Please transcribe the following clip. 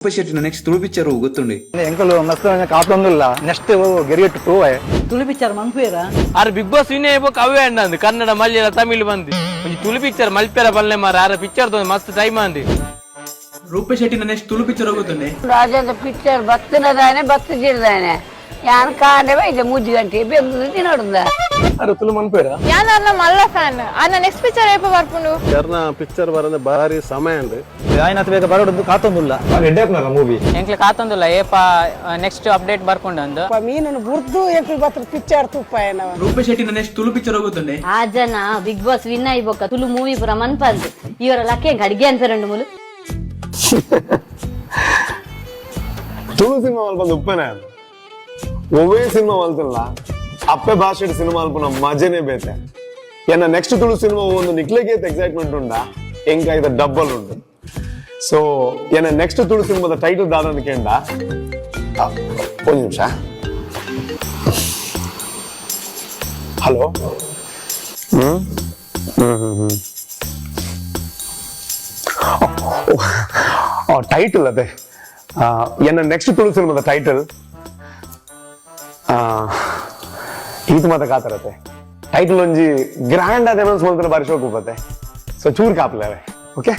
ರೂಪೇಶ್ ಶೆಟ್ಟಿನ next Tulu picture ಗೊತ್ತುಂಡೆ. ಎಂಕಲು ಮಸ್ತ್ ಕಾತೊಂದುಲ್ಲ next Girgit two. Tulu picture ಮನ್ಪುವೆರಾ? ಆರ್ ಬಿಗ್ ಬಾಸ್ ವಿನ್ ಬೊಕ್ಕ ಅವೇ ಅಂಡ್ ಕನ್ನಡ, ಮಲಯಾಳ, ತಮಿಳ್ ಬಂದು ಒಂಜಿ ತುಳು ಪಿಕ್ಚರ್ ಮಲ್ಪೆರ ಬಲ್ಲೆ ಮಾರ. ಆರ ಪಿಕ್ಚರ್ ಮಸ್ತ್ ಟೈಮ್ ಅಂದಿ. ರೂಪೇಶ್ ಶೆಟ್ಟಿನ ನೆಕ್ಸ್ಟ್ ತುಳು ಪಿಕ್ಚರ್ ಗೊತ್ತುಂಡೆ. ರಾಜದ ಪಿಕ್ಚರ್ ಬತ್ತಿನದಾನೆ ಬತ್ತಿಜಿಡ್ದಾನೆ ಯಾನ್ ಕಾಂಡೆ ಬೈದೆ 3 ಗಂಟೆ ಬೆಂದು ತಿನ್ನೋಡ್ದ. ಅರೆ, ತುಳು ಮನ್ಪೇರಾ? ಯಾನ್ ಅನ್ನ ಮಲ್ಲ ಫ್ಯಾನ್. ಅನ್ನ ನೆಕ್ಸ್ಟ್ ಪಿಕ್ಚರ್ ಏಪ ಬರ್ಪುಂಡು? ಎರ್ನ ಪಿಕ್ಚರ್ ಬರಂದೆ ಬಾರಿ ಸಮಯ ಉಂಡು. ಆಯ್ನತ್ ಬೇಗ ಬರೋಡು ಕಾತೊಂದುಲ್ಲ. ಮೂವಿ. ಎಂಕ್ಲೆ ಕಾತೊಂದುಲ್ಲ ಏಪ ನೆಕ್ಸ್ಟ್ ಅಪ್ಡೇಟ್ ಬರ್ಪುಂಡು ಅಂದು. ಮೀನನ್ನು ಬುರ್ದು ಎಂಕುಲು ಬತ್ತ ಪಿಕ್ಚರ್ ತುಪ್ಪಾಯನವ. ರೂಪೇಶ್ ಶೆಟ್ಟಿನ ನೆಕ್ಸ್ಟ್ ತುಳು ಪಿಕ್ಚರ್ ಗೊತ್ತುಂಡೆ. ಆ ಜನ ಬಿಗ್ ಬಾಸ್ ವಿನ್ ಆಯ್ಬೊಕ್ಕ ತುಳು ಮೂವಿ ಪೂರ ಮನ್ಪಂದು ಇವರ ಲಕ್ಕೆ ಅಡಿಗೆ ಅನ್ಪೆರಂಡು ಮುಲು. ತುಳು ಸಿನಿಮಾ ಮಲ್ಪಂದು ಉಪ್ಪೆನೆ. ಒವ್ವೇ ಸಿನಿಮಾ ಮಲ್ತಿಲ್ಲ, ಅಪ್ಪೆ ಭಾಷೆ ಸಿನಿಮಾ ಅಲ್ಪನ ಮಜೆನೇ ಬೇತೆ. ಎನ್ನ ನೆಕ್ಸ್ಟ್ ತುಳು ಸಿನಿಮಾ ಒಂದು ನಿಕ್ಲೆಗೆ ಎಕ್ಸೈಟ್ಮೆಂಟ್ ಉಂಡ, ಎಂಕಾಯ್ದ ಡಬ್ಬಲ್ ಉಂಡು. ಸೊ ಎನ್ನ ನೆಕ್ಸ್ಟ್ ತುಳು ಸಿನಿಮಾದ ಟೈಟಲ್ ದಾದ ಕೇಂಡ. ಒಂದು ನಿಮಿಷ. ಹಲೋ, ಹ್ಮ್ ಹ್ಮ್ ಹ್ಮ್ ಹ್ಮ್ ಟೈಟಲ್ ಅದೇ. ಎನ್ನ ನೆಕ್ಸ್ಟ್ ತುಳು ಸಿನಿಮಾದ ಟೈಟಲ್ ಈತ ಮಾತ ಕಾತರತೆ. ಟೈಟಲ್ ಒಂಜಿ ಗ್ರ್ಯಾಂಡ್ ಆದ ಅನೌನ್ಸ್ ಮಾಡ್ತಾರೆ, ಬಾರಿ ಶೋಕ್ ಉಪ್ಪತ್ತೆ. ಸೊ ಚೂರ್ ಕಾಪ್ಲೆ. ಓಕೆ.